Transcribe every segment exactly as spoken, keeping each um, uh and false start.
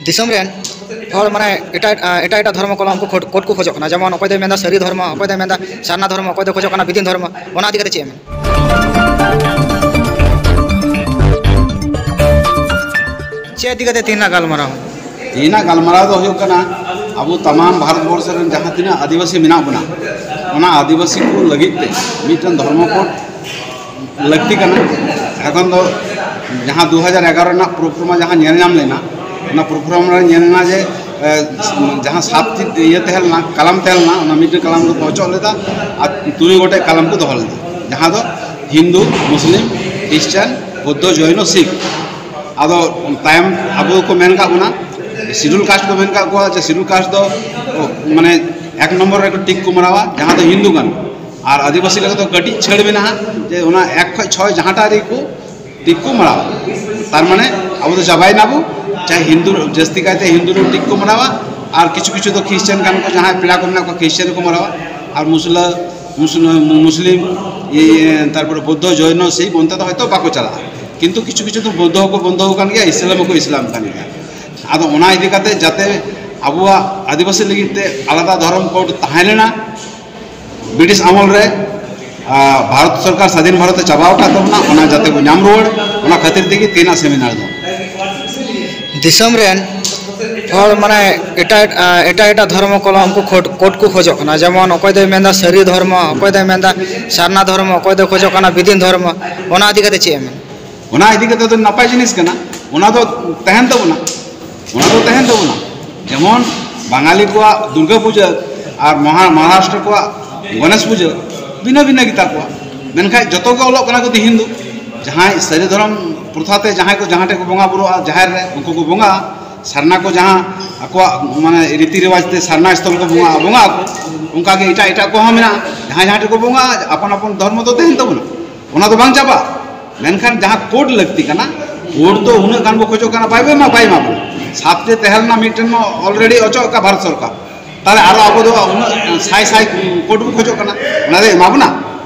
ᱫᱤᱥᱚᱢ ᱨᱮᱱ ᱦᱚᱲ ᱢᱟᱱᱮ ᱮᱴᱟᱜ ᱮᱴᱟᱜ ᱮᱴᱟᱜ ᱫᱷᱚᱨᱢᱚ ᱠᱚ ᱩᱱᱠᱩ ᱠᱳᱰ ᱠᱳᱰ ᱠᱚ ᱠᱷᱚᱡᱚᱜ ᱠᱟᱱᱟ, ᱡᱮᱢᱚᱱ ᱚᱠᱚᱭ ᱫᱚᱭ ᱢᱮᱱᱫᱟ ᱥᱟᱹᱨᱤ ᱫᱷᱚᱨᱢᱚ, ᱚᱠᱚᱭ ᱫᱚᱭ ᱢᱮᱱᱫᱟ ᱥᱟᱨᱱᱟ ᱫᱷᱚᱨᱢᱚ, ᱚᱠᱚᱭ ᱫᱚᱭ ᱠᱷᱚᱡᱚᱜ ᱠᱟᱱᱟ ᱵᱤᱫᱤᱱ ᱫᱷᱚᱨᱢᱚ᱾ ᱚᱱᱟ ᱤᱫᱤ ᱠᱟᱛᱮ ᱪᱮᱫ ᱮᱢ ᱢᱮᱱᱟ? ᱪᱮᱫ ᱤᱫᱤ ᱠᱟᱛᱮ ᱛᱮᱦᱮᱧᱟᱜ ᱜᱟᱞᱢᱟᱨᱟᱣ? ᱛᱮᱦᱮᱧᱟᱜ ᱜᱟᱞᱢᱟᱨᱟᱣ ᱫᱚ ᱦᱩᱭᱩᱜ ᱠᱟᱱᱟ, ᱟᱵᱚ ᱛᱟᱢᱟᱢ ᱵᱷᱟᱨᱚᱛ ᱵᱚᱨᱥᱚ ᱨᱮᱱ ᱡᱟᱦᱟᱸ ᱛᱤᱱᱟᱹᱜ ᱟᱹᱫᱤᱵᱟᱹᱥᱤ ᱢᱮᱱᱟᱜ ᱵᱚᱱᱟ, ᱚᱱᱟ ᱟᱹᱫᱤᱵᱟᱹᱥᱤ ᱠᱚ ᱞᱟᱹᱜᱤᱫ ᱛᱮ ᱢᱤᱫᱴᱮᱱ ᱫᱷᱚᱨᱢᱚ ᱠᱳᱰ ᱞᱟᱹᱠᱛᱤ ᱠᱟᱱᱟ᱾ ᱮᱠᱷᱚᱱ ᱫᱚ ᱡᱟᱦᱟᱸ ᱫᱩ ᱦᱟᱡᱟᱨ ᱮᱜᱟᱨᱚ ᱨᱮᱱᱟᱜ ᱯᱨᱚᱯᱷᱚᱨᱢᱟ ᱡᱟᱦᱟᱸ ᱧᱮᱞ ᱧᱟᱢ ᱞᱮᱱᱟ, ᱚᱱᱟ ᱯᱨᱚᱯᱷᱚᱨᱢᱟ ᱨᱮ ᱧᱮᱞ ᱞᱮᱱᱟ ᱡᱮ, ᱮ, ᱡᱟᱦᱟᱸ ᱥᱟᱛ ᱴᱤ ᱤᱭᱟᱹ ᱛᱟᱦᱮᱸ ᱞᱮᱱᱟ, ᱠᱟᱞᱟᱢ ᱛᱟᱦᱮᱸ ᱞᱮᱱᱟ, ᱚᱱᱟ ᱢᱤᱫᱴᱮᱱ ᱠᱟᱞᱟᱢ ᱫᱚᱠᱚ ᱚᱪᱚᱜ ᱞᱮᱫᱟ ᱟᱨ ᱛᱩᱨᱩᱭ ᱜᱚᱴᱮᱡ ᱠᱟᱞᱟᱢ ᱠᱚ ᱫᱚᱦᱚ ᱞᱮᱫᱟ, ᱡᱟᱦᱟᱸ ᱫᱚ ᱦᱤᱱᱫᱩ, ᱢᱩᱥᱞᱤᱢ, ᱠᱷᱨᱤᱥᱪᱟᱱ, ᱵᱳᱫᱽᱫᱷᱚ, ᱡᱚᱭᱱᱚ, ᱥᱤᱠᱷ᱾ ᱟᱫᱚ ᱛᱟᱭᱚᱢ ᱟᱵᱚ ᱠᱚ ᱢᱮᱱ ᱠᱟᱜ ᱵᱚᱱᱟ, ᱥᱤᱰᱩᱞ ᱠᱟᱥᱴ ᱠᱚ ᱢᱮᱱ ᱠᱟᱜ ᱠᱚᱣᱟ ᱡᱮ ᱥᱤᱰᱩᱞ ᱠᱟᱥᱴ ᱫᱚ, ᱢᱟᱱᱮ, ᱮᱠ ᱱᱚᱢᱵᱚᱨ ᱨᱮ ᱴᱤᱠ ᱠᱚ ᱢᱟᱨᱟᱣᱟ, ᱡᱟᱦᱟᱸ ᱫᱚ ᱦᱤᱱᱫᱩ ᱠᱟᱱᱟ᱾ ᱟᱨ ᱟᱹᱫᱤᱵᱟᱹᱥᱤ ᱞᱟᱹᱜᱤᱫ ᱫᱚ ᱠᱟᱹᱴᱤᱡ ᱪᱷᱟᱹᱲ ᱢᱮᱱᱟᱜᱼᱟ, ᱡᱮ ᱚᱱᱟ ᱮᱠ ᱠᱷᱚᱱ ᱪᱷᱚᱭ ᱡᱟᱦᱟᱸᱴᱟᱜ ᱨᱮᱜᱮ ᱠᱚ ᱴᱤᱠ ᱠᱚ ᱢᱟᱨᱟᱣᱟ᱾ ᱛᱟᱨ ᱢᱟᱱᱮ ᱟᱵᱚ ᱫᱚ ᱪᱟᱵᱟᱭᱮᱱᱟ ᱵᱚ, ᱪᱟᱦᱮ ᱦᱤᱱᱫᱩ, ᱡᱟᱹᱥᱛᱤ ᱠᱟᱭᱛᱮ ᱦᱤᱱᱫᱩ ᱨᱮ ᱴᱤᱠ ᱠᱚ ᱢᱟᱨᱟᱣᱟ, ᱟᱨ ᱠᱤᱪᱷᱩ ᱠᱤᱪᱷᱩ ᱫᱚ ᱠᱷᱨᱤᱥᱪᱟᱱ ᱠᱟᱱ ᱠᱚ, ᱡᱟᱦᱟᱸᱭ ᱯᱮᱲᱟ ᱠᱚ ᱢᱮᱱᱟᱜ ᱠᱚᱣᱟ ᱠᱷᱨᱤᱥᱪᱟᱱ ᱠᱚ ᱢᱟᱨᱟᱣᱟ, ᱟᱨ ᱢᱩᱥᱞᱟᱹ, ᱢᱩᱥᱞᱟᱹ, ᱢᱩᱥᱞᱤᱢ, ᱤᱭᱟᱹ, ᱛᱟᱨᱯᱚᱨᱮ ᱵᱩᱫᱽᱫᱷᱚ, ᱡᱚᱭᱱᱚ, ᱥᱤᱠᱷ, ᱚᱱᱛᱮ ᱫᱚ ᱦᱚᱭᱛᱳ ᱵᱟᱠᱚ ᱪᱟᱞᱟᱜᱼᱟ, ᱠᱤᱱᱛᱩ ᱠᱤᱪᱷᱩ ᱠᱤᱪᱷᱩ ᱫᱚ ᱵᱚᱱᱫᱚ ᱦᱚᱸᱠᱚ ᱵᱚᱱᱫᱚ ᱟᱠᱟᱱ ᱜᱮᱭᱟ, ᱤᱥᱞᱟᱢ ᱦᱚᱸᱠᱚ ᱤᱥᱞᱟᱢ ᱟᱠᱟᱱ ᱜᱮᱭᱟ᱾ ᱟᱫᱚ ᱚᱱᱟ ᱤᱫᱤ ᱠᱟᱛᱮ ᱡᱟᱛᱮ ᱟᱵᱚᱣᱟᱜ ᱟᱹᱫᱤᱵᱟᱹᱥᱤ ᱞᱟᱹᱜᱤᱫ ᱛᱮ ᱟᱞᱟᱫᱟ ᱫᱷᱚᱨᱚᱢ ᱠᱳᱰ ᱛᱟᱦᱮᱸ ᱞᱮᱱᱟ, ᱵᱨᱤᱴᱤᱥ ᱟᱢᱚᱞ ᱨᱮ, ᱟᱨ ᱵᱷᱟᱨᱚᱛ ᱥᱚᱨᱠᱟᱨ ᱥᱟᱫᱷᱤᱱ ᱵᱷᱟᱨᱚᱛ ᱮ ᱪᱟᱵᱟᱣ ᱟᱠᱟᱫ ᱛᱟᱵᱚᱱᱟ, ᱚᱱᱟ ᱡᱟᱛᱮ ᱵᱚ ᱧᱟᱢ ᱨᱩᱣᱟᱹᱲ, ᱚᱱᱟ ᱠᱷᱟᱹᱛᱤᱨ ᱛᱮᱜᱮ ᱛᱮᱦᱮᱧᱟᱜ ᱥᱮᱢᱤᱱᱟᱨ ᱫᱚ᱾ ᱫᱤᱥᱚᱢ ᱨᱮᱱ ᱦᱚᱲ ᱢᱟᱱᱮ ᱮᱴᱟᱜ ᱮᱴᱟᱜ ᱮᱴᱟᱜ ᱫᱷᱚᱨᱢᱚ ᱠᱚ ᱩᱱᱠᱩ ᱠᱳᱰ ᱠᱳᱰ ᱠᱚ ᱠᱷᱚᱡᱚᱜ ᱠᱟᱱᱟ, ᱡᱮᱢᱚᱱ ᱚᱠᱚᱭ ᱫᱚᱭ ᱢᱮᱱᱫᱟ ᱥᱟᱹᱨᱤ ᱫᱷᱚᱨᱢᱚ, ᱚᱠᱚᱭ ᱫᱚᱭ ᱢᱮᱱᱫᱟ ᱥᱟᱨᱱᱟ ᱫᱷᱚᱨᱢᱚ, ᱚᱠᱚᱭ ᱫᱚᱭ ᱠᱷᱚᱡᱚᱜ ᱠᱟᱱᱟ ᱵᱤᱫᱤᱱ ᱫᱷᱚᱨᱢᱚ᱾ ᱚᱱᱟ ᱤᱫᱤ ᱠᱟᱛᱮ ᱪᱮᱫ ᱮᱢ ᱢᱮᱱᱟ? ᱚᱱᱟ ᱤᱫᱤ ᱠᱟᱛᱮ ᱫᱚ ᱱᱟᱯᱟᱭ ᱡᱤᱱᱤᱥ ᱠᱟᱱᱟ, ᱚᱱᱟ ᱫᱚ ᱛᱟᱦᱮᱱ ᱛᱟᱵᱚᱱᱟ, ᱚᱱᱟ ᱫᱚ ᱛᱟᱦᱮᱱ ᱛᱟᱵᱚᱱᱟ᱾ ᱡᱮᱢᱚᱱ ᱵᱟᱝᱟᱞᱤ ᱠᱚᱣᱟᱜ ᱫᱩᱨᱜᱟᱹ ᱯᱩᱡᱟᱹ ᱟᱨ ᱢᱚᱦᱟ-, ᱢᱚᱦᱟᱨᱟᱥᱴᱨᱚ ᱠᱚᱣᱟᱜ ᱜᱚᱱᱮᱥ ᱯᱩᱡᱟᱹ ᱵᱷᱤᱱᱟᱹ ᱵᱷᱤᱱᱟᱹ ᱜᱮᱛᱟ ᱠᱚᱣᱟ, ᱢᱮᱱᱠᱷᱟᱱ ᱡᱚᱛᱚ ᱜᱮ ᱚᱞᱚᱜ ᱠᱟᱱᱟ ᱠᱚ ᱦᱤᱱᱫᱩ᱾ ᱡᱟᱦᱟᱸᱭ ᱥᱟᱹᱨᱤ ᱫᱷᱚᱨᱚᱢ ᱯᱨᱚᱛᱷᱟ ᱛᱮ ᱡᱟᱦᱟᱸᱭ ᱠᱚ ᱡᱟᱦᱟᱸ ᱴᱷᱮᱱ ᱠᱚ ᱵᱚᱸᱜᱟ ᱵᱩᱨᱩᱜᱼᱟ ᱡᱟᱦᱮᱨ ᱨᱮ, ᱩᱱᱠᱩ ᱠᱚ ᱵᱚᱸᱜᱟᱜᱼᱟ᱾ ᱥᱟᱨᱱᱟ ᱠᱚ ᱡᱟᱦᱟᱸ ᱟᱠᱚᱣᱟᱜ ᱢᱟᱱᱮ ᱨᱤᱛᱤ ᱨᱮᱣᱟᱡᱽ ᱛᱮ ᱥᱟᱨᱱᱟ ᱥᱛᱷᱚᱞ ᱠᱚ ᱵᱚᱸᱜᱟᱜᱼᱟ, ᱵᱚᱸᱜᱟᱜ ᱟᱠᱚ, ᱚᱱᱠᱟᱜᱮ ᱮᱴᱟᱜ ᱮᱴᱟᱜ ᱠᱚᱦᱚᱸ ᱢᱮᱱᱟᱜᱼᱟ᱾ ᱡᱟᱦᱟᱸᱭ ᱡᱟᱦᱟᱸ ᱴᱷᱮᱱ ᱠᱚ ᱵᱚᱸᱜᱟᱜᱼᱟ, ᱟᱯᱟᱱ ᱟᱯᱟᱱ ᱫᱷᱚᱨᱢᱚ ᱫᱚ ᱛᱟᱦᱮᱱ ᱛᱟᱵᱚᱱᱟ, ᱚᱱᱟ ᱫᱚ ᱵᱟᱝ ᱪᱟᱵᱟᱜᱼᱟ᱾ ᱢᱮᱱᱠᱷᱟᱱ ᱡᱟᱦᱟᱸ ᱠᱳᱰ ᱞᱟᱹᱠᱛᱤ ᱠᱟᱱᱟ, ᱠᱳᱰ ᱫᱚ ᱩᱱᱟᱹᱜ ᱜᱟᱱ ᱵᱚ ᱠᱷᱚᱡᱚᱜ ᱠᱟᱱᱟ, ᱵᱟᱭ ᱮᱢᱟ, ᱵᱟᱭ ᱮᱢᱟ ᱵᱚᱱᱟ᱾ ᱥᱟᱛ ᱨᱮ ᱛᱟᱦᱮᱸ ᱞᱮᱱᱟ ᱢᱤᱫᱴᱮᱱ ᱢᱟ already ᱚᱪᱚᱜ ᱟᱠᱟᱫ ᱵᱷᱟᱨᱚᱛ ᱥᱚᱨᱠᱟᱨ, ᱛᱟᱦᱞᱮ ᱟᱨᱚ ᱟᱵᱚ ᱫᱚ ᱩᱱᱟᱹᱜ ᱥᱟᱭ ᱥᱟᱭ ᱠᱳᱰ ᱵᱚ ᱠᱷᱚᱡᱚᱜ ᱠᱟᱱᱟ, ᱚᱱᱟ ᱫᱚ ᱮᱢᱟ ᱵᱚᱱᱟ?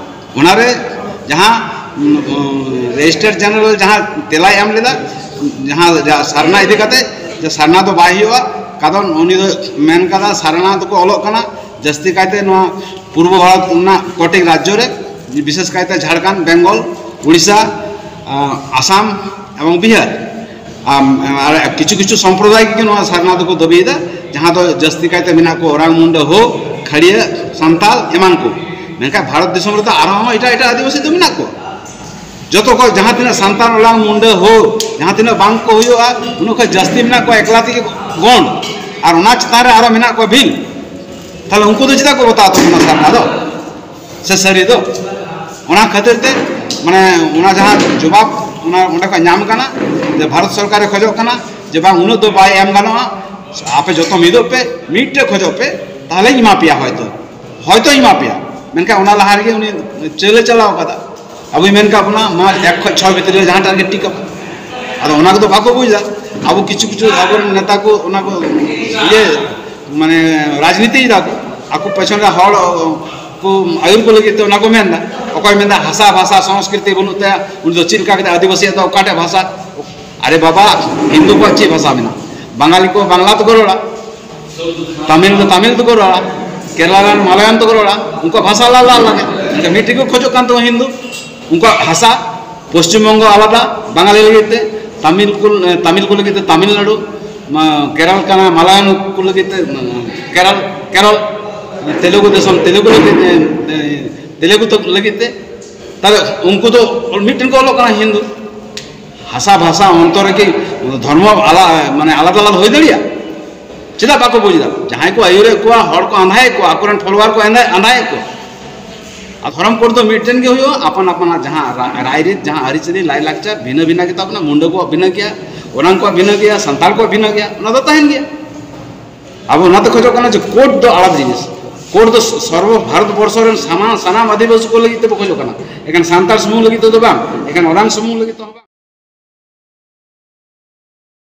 ᱚᱱᱟᱨᱮ ᱡᱟᱦᱟᱸ ᱨᱮᱡᱤᱥᱴᱟᱨ ᱡᱮᱱᱟᱨᱮᱞ ᱡᱟᱦᱟᱸ ᱛᱮᱞᱟᱭ ᱮᱢ ᱞᱮᱫᱟ, ᱡᱟᱦᱟᱸ ᱡᱟᱦᱟᱸ ᱥᱟᱨᱱᱟ ᱤᱫᱤ ᱠᱟᱛᱮ, ᱥᱟᱨᱱᱟ ᱫᱚ ᱵᱟᱭ ᱦᱩᱭᱩᱜᱼᱟ᱾ ᱠᱟᱨᱚᱱ ᱩᱱᱤ ᱫᱚ ᱢᱮᱱ ᱠᱟᱫᱟ, ᱥᱟᱨᱱᱟ ᱫᱚᱠᱚ ᱚᱞᱚᱜ ᱠᱟᱱᱟ ᱡᱟᱹᱥᱛᱤ ᱠᱟᱭᱛᱮ ᱱᱚᱣᱟ ᱯᱩᱨᱵᱚ ᱵᱷᱟᱨᱚᱛ ᱨᱮᱱᱟᱜ ᱠᱚᱴᱮᱠ ᱨᱟᱡᱽᱡᱚ ᱨᱮ, ᱵᱤᱥᱮᱥ ᱠᱟᱭᱛᱮ ᱡᱷᱟᱲᱠᱷᱚᱸᱰ, ᱵᱮᱝᱜᱚᱞ, ᱩᱲᱤᱥᱥᱟ, ᱟᱸ, ᱟᱥᱟᱢ ᱮᱵᱚᱝ ᱵᱤᱦᱟᱨ᱾ ᱟᱢ, ᱟᱨ ᱠᱤᱪᱷᱩ ᱠᱤᱪᱷᱩ ᱥᱚᱢᱯᱨᱚᱫᱟᱭ ᱜᱮ ᱱᱚᱣᱟ ᱥᱟᱨᱱᱟ ᱫᱚᱠᱚ ᱫᱟᱹᱵᱤᱭᱮᱫᱟ, ᱡᱟᱦᱟᱸ ᱫᱚ ᱡᱟᱹᱥᱛᱤ ᱠᱟᱭᱛᱮ ᱢᱮᱱᱟᱜ ᱠᱚ ᱳᱨᱟᱝ, ᱢᱩᱱᱰᱟᱹ, ᱦᱳ, ᱠᱷᱟᱲᱤᱭᱟᱹ, ᱥᱟᱱᱛᱟᱞ ᱮᱢᱟᱱ ᱠᱚ᱾ ᱢᱮᱱᱠᱷᱟᱱ ᱵᱷᱟᱨᱚᱛ ᱫᱤᱥᱚᱢ ᱨᱮᱫᱚ ᱟᱨᱦᱚᱸ ᱮᱴᱟᱜ ᱮᱴᱟᱜ ᱟᱹᱫᱤᱵᱟᱹᱥᱤ ᱫᱚ ᱢᱮᱱᱟᱜ ᱠᱚᱣᱟ᱾ ᱡᱚᱛᱚ ᱠᱚ ᱡᱟᱦᱟᱸ ᱛᱤᱱᱟᱹᱜ ᱥᱟᱱᱛᱟᱲ, ᱳᱨᱟᱝ, ᱢᱩᱱᱰᱟᱹ, ᱦᱳ, ᱡᱟᱦᱟᱸ ᱛᱤᱱᱟᱹᱜ ᱵᱟᱝ ᱠᱚ ᱦᱩᱭᱩᱜᱼᱟ, ᱩᱱᱟᱹᱜ ᱠᱷᱚᱱ ᱡᱟᱹᱥᱛᱤ ᱢᱮᱱᱟᱜ ᱠᱚᱣᱟ ᱮᱠᱞᱟ ᱛᱮᱜᱮ ᱜᱚᱱᱰ, ᱟᱨ ᱚᱱᱟ ᱪᱮᱛᱟᱱ ᱨᱮ ᱟᱨᱚ ᱢᱮᱱᱟᱜ ᱠᱚᱣᱟ ᱵᱷᱤᱞ᱾ ᱛᱟᱦᱞᱮ ᱩᱱᱠᱩ ᱫᱚ ᱪᱮᱫᱟᱜ ᱠᱚ ᱵᱟᱛᱟᱣ ᱛᱟᱵᱚᱱᱟ ᱥᱟᱨᱱᱟ ᱫᱚ, ᱥᱮ ᱥᱟᱹᱨᱤ ᱫᱚ? ᱚᱱᱟ ᱠᱷᱟᱹᱛᱤᱨ ᱛᱮ, ᱢᱟᱱᱮ, ᱚᱱᱟ ᱡᱟᱦᱟᱸ ᱡᱚᱵᱟᱵ ᱚᱱᱟ ᱚᱸᱰᱮ ᱠᱷᱚᱱ ᱧᱟᱢ ᱠᱟᱱᱟ, ᱡᱮ ᱵᱷᱟᱨᱚᱛ ᱥᱚᱨᱠᱟᱨᱮ ᱠᱷᱚᱡᱚᱜ ᱠᱟᱱᱟ ᱡᱮ ᱵᱟᱝ, ᱩᱱᱟᱹᱜ ᱫᱚ ᱵᱟᱭ ᱮᱢ ᱜᱟᱱᱚᱜᱼᱟ, ᱟᱯᱮ ᱡᱚᱛᱚ ᱢᱤᱫᱚᱜ ᱯᱮ, ᱢᱤᱫᱴᱮᱡ ᱠᱷᱚᱡᱚᱜ ᱯᱮ, ᱛᱟᱦᱞᱮᱧ ᱮᱢᱟ ᱯᱮᱭᱟ, ᱦᱚᱭᱛᱚ, ᱦᱚᱭᱛᱚᱧ ᱮᱢᱟ ᱯᱮᱭᱟ᱾ ᱢᱮᱱᱠᱷᱟᱱ ᱚᱱᱟ ᱞᱟᱦᱟ ᱨᱮᱜᱮ ᱩᱱᱤ ᱪᱟᱹᱞᱮ ᱪᱟᱞᱟᱣ ᱠᱟᱫᱟ᱾ ᱟᱵᱚᱭ ᱢᱮᱱ ᱠᱟᱜ ᱵᱚᱱᱟ, ᱢᱟᱨᱪ ᱮᱠ ᱠᱷᱚᱱ ᱪᱷᱚᱭ ᱵᱷᱤᱛᱨᱤ ᱨᱮ ᱡᱟᱦᱟᱸ ᱴᱟᱨᱜᱮᱴ ᱴᱷᱤᱠ ᱠᱟᱜ᱾ ᱟᱫᱚ ᱚᱱᱟ ᱠᱚᱫᱚ ᱵᱟᱠᱚ ᱵᱩᱡᱽ ᱮᱫᱟ᱾ ᱟᱵᱚ ᱠᱤᱪᱷᱩ ᱠᱤᱪᱷᱩ ᱟᱵᱚᱨᱮᱱ ᱱᱮᱛᱟ ᱠᱚ ᱚᱱᱟ ᱠᱚ ᱤᱭᱟᱹ, ᱢᱟᱱᱮ, ᱨᱟᱡᱽᱱᱤᱛᱤᱭ ᱫᱟ ᱠᱚ᱾ ᱟᱠᱚ ᱯᱮᱪᱷᱚᱱ ᱨᱮ ᱦᱚᱲ ᱠᱚ ᱟᱹᱭᱩᱨ ᱠᱚ ᱞᱟᱹᱜᱤᱫ ᱛᱮ ᱚᱱᱟ ᱠᱚ ᱢᱮᱱ ᱮᱫᱟ᱾ ᱚᱠᱚᱭ ᱢᱮᱱᱫᱟ ᱦᱟᱥᱟ ᱵᱷᱟᱥᱟ ᱥᱚᱝᱥᱠᱨᱤᱛᱤ ᱵᱟᱹᱱᱩᱜ ᱛᱟᱭᱟ, ᱩᱱᱤ ᱫᱚ ᱪᱮᱫ ᱞᱮᱠᱟ ᱠᱟᱛᱮ ᱟᱹᱫᱤᱵᱟᱹᱥᱤᱭᱟᱜ ᱫᱚ ᱚᱠᱟᱴᱟᱜ ᱵᱷᱟᱥᱟ? ᱟᱨᱮ ᱵᱟᱵᱟ, ᱦᱤᱱᱫᱩ ᱠᱚᱣᱟᱜ ᱪᱮᱫ ᱵᱷᱟᱥᱟ ᱢᱮᱱᱟᱜᱼᱟ? ᱵᱟᱝᱟᱞᱤ ᱠᱚ ᱵᱟᱝᱞᱟ ᱛᱮᱠᱚ ᱨᱚᱲᱟ, ᱛᱟᱢᱤᱞ ᱫᱚ ᱛᱟᱢᱤᱞ ᱛᱮᱠᱚ ᱨᱚᱲᱟ, ᱠᱮᱨᱟᱞᱟ ᱨᱮᱱ ᱢᱟᱞᱟᱭᱟᱢ ᱛᱮᱠᱚ ᱨᱚᱲᱟ, ᱩᱱᱠᱩᱣᱟᱜ ᱵᱷᱟᱥᱟ ᱟᱞᱟᱫᱟ ᱟᱞᱟᱫᱟ ᱜᱮ᱾ ᱢᱮᱱᱠᱷᱟᱱ ᱢᱤᱫᱴᱮᱡ ᱠᱚ ᱠᱷᱚᱡᱚᱜ ᱠᱟᱱ ᱛᱟᱵᱚᱱᱟ ᱦᱤᱱᱫᱩ, ᱩᱱᱠᱩᱣᱟᱜ ᱵᱷᱟᱥᱟ᱾ ᱯᱚᱥᱪᱤᱢ ᱵᱚᱝᱜᱚ ᱟᱞᱟᱫᱟ, ᱵᱟᱝᱟᱞᱤ ᱞᱟᱹᱜᱤᱫ ᱛᱮ, ᱛᱟᱢᱤᱞ ᱠᱚ, ᱛᱟᱢᱤᱞ ᱠᱚ ᱞᱟᱹᱜᱤᱫ ᱛᱮ ᱛᱟᱢᱤᱞᱱᱟᱲᱩ, ᱢᱟ, ᱠᱮᱨᱟᱞ ᱠᱟᱱᱟ, ᱢᱟᱞᱟᱭᱟᱞ ᱠᱚ ᱞᱟᱹᱜᱤᱫ ᱛᱮ, ᱢᱟ, ᱠᱮᱨᱟᱞ, ᱠᱮᱨᱚᱞ, ᱛᱮᱞᱮᱜᱩ ᱫᱤᱥᱚᱢ, ᱛᱮᱞᱮᱜᱩ ᱞᱟᱹᱜᱤᱫ ᱛᱮ, ᱮ, ᱛᱮᱞᱮᱜᱩ ᱛᱚ ᱞᱟᱹᱜᱤᱫ ᱛᱮ᱾ ᱛᱟᱦᱞᱮ ᱩᱱᱠᱩ ᱫᱚ ᱢᱤᱫᱴᱮᱱ ᱠᱚ ᱚᱞᱚᱜ ᱠᱟᱱᱟ ᱦᱤᱱᱫᱩ᱾ ᱦᱟᱥᱟ ᱵᱷᱟᱥᱟ ᱚᱱᱛᱚᱨ ᱨᱮᱠᱤ ᱫᱷᱚᱨᱢᱚ ᱟᱞᱟ-, ᱢᱟᱱᱮ, ᱟᱞᱟᱫᱟ ᱟᱞᱟᱫᱟ ᱦᱩᱭ ᱫᱟᱲᱮᱭᱟᱜᱼᱟ? ᱪᱮᱫᱟᱜ ᱵᱟᱠᱚ ᱵᱩᱡᱽ ᱮᱫᱟ? ᱡᱟᱦᱟᱸᱭ ᱠᱚ ᱟᱹᱭᱩᱨᱮᱫ ᱠᱚᱣᱟ, ᱦᱚᱲ ᱠᱚ ᱟᱸᱫᱷᱟᱭᱮᱫ ᱠᱚᱣᱟ, ᱟᱠᱚᱨᱮᱱ ᱯᱷᱚᱞᱳᱣᱟᱨ ᱠᱚ ᱟᱸᱫᱷᱟ-, ᱟᱸᱫᱷᱟᱭᱮᱫ ᱠᱚᱣᱟ᱾ ᱟᱨ ᱫᱷᱚᱨᱚᱢ ᱠᱳᱰ ᱫᱚ ᱢᱤᱫᱴᱮᱱ ᱜᱮ ᱦᱩᱭᱩᱜᱼᱟ, ᱟᱯᱟᱱ ᱟᱯᱟᱱᱟᱜ ᱡᱟᱦᱟᱸ ᱨᱟ-, ᱨᱟᱭᱨᱤᱛ, ᱡᱟᱦᱟᱸ ᱟᱹᱨᱤᱪᱟᱹᱞᱤ, ᱞᱟᱭᱼᱞᱟᱠᱪᱟᱨ ᱵᱷᱤᱱᱟᱹ ᱵᱷᱤᱱᱟᱹ ᱜᱮᱛᱟ ᱵᱚᱱᱟ, ᱢᱩᱱᱰᱟᱹ ᱠᱚᱣᱟᱜ ᱵᱷᱤᱱᱟᱹ ᱜᱮᱭᱟ, ᱳᱨᱟᱝ ᱠᱚᱣᱟᱜ ᱵᱷᱤᱱᱟᱹ ᱜᱮᱭᱟ, ᱥᱟᱱᱛᱟᱲ ᱠᱚᱣᱟᱜ ᱵᱷᱤᱱᱟᱹ ᱜᱮᱭᱟ, ᱚᱱᱟ ᱫᱚ ᱛᱟᱦᱮᱱ ᱜᱮᱭᱟ᱾ ᱟᱵᱚ ᱚᱱᱟᱛᱮ ᱠᱷᱚᱡᱚᱜ ᱠᱟᱱᱟ ᱡᱮ ᱠᱳᱰ ᱫᱚ ᱟᱞᱟᱫᱟ ᱡᱤᱱᱤᱥ᱾ ᱠᱳᱰ ᱫᱚ ᱥᱚᱨᱵᱚ ᱵᱷᱟᱨᱚᱛ ᱵᱚᱨᱥᱚ ᱨᱮᱱ ᱥᱟᱱᱟᱢ, ᱥᱟᱱᱟᱢ ᱟᱹᱫᱤᱵᱟᱹᱥᱤ ᱠᱚ ᱞᱟᱹᱜᱤᱫ ᱛᱮᱵᱚ ᱠᱷᱚᱡᱚᱜ ᱠᱟᱱᱟ, ᱮᱠᱷᱮᱱ ᱥᱟᱱᱛᱟᱲ ᱥᱩᱢᱩᱝ ᱞᱟᱹᱜᱤᱫ ᱛᱮᱫᱚ ᱵᱟᱝ, ᱮᱠᱷᱮᱱ ᱳᱨᱟᱝ ᱥᱩᱢᱩᱝ ᱞᱟᱹᱜᱤᱫ ᱛᱮᱦᱚᱸ ᱵᱟᱝ᱾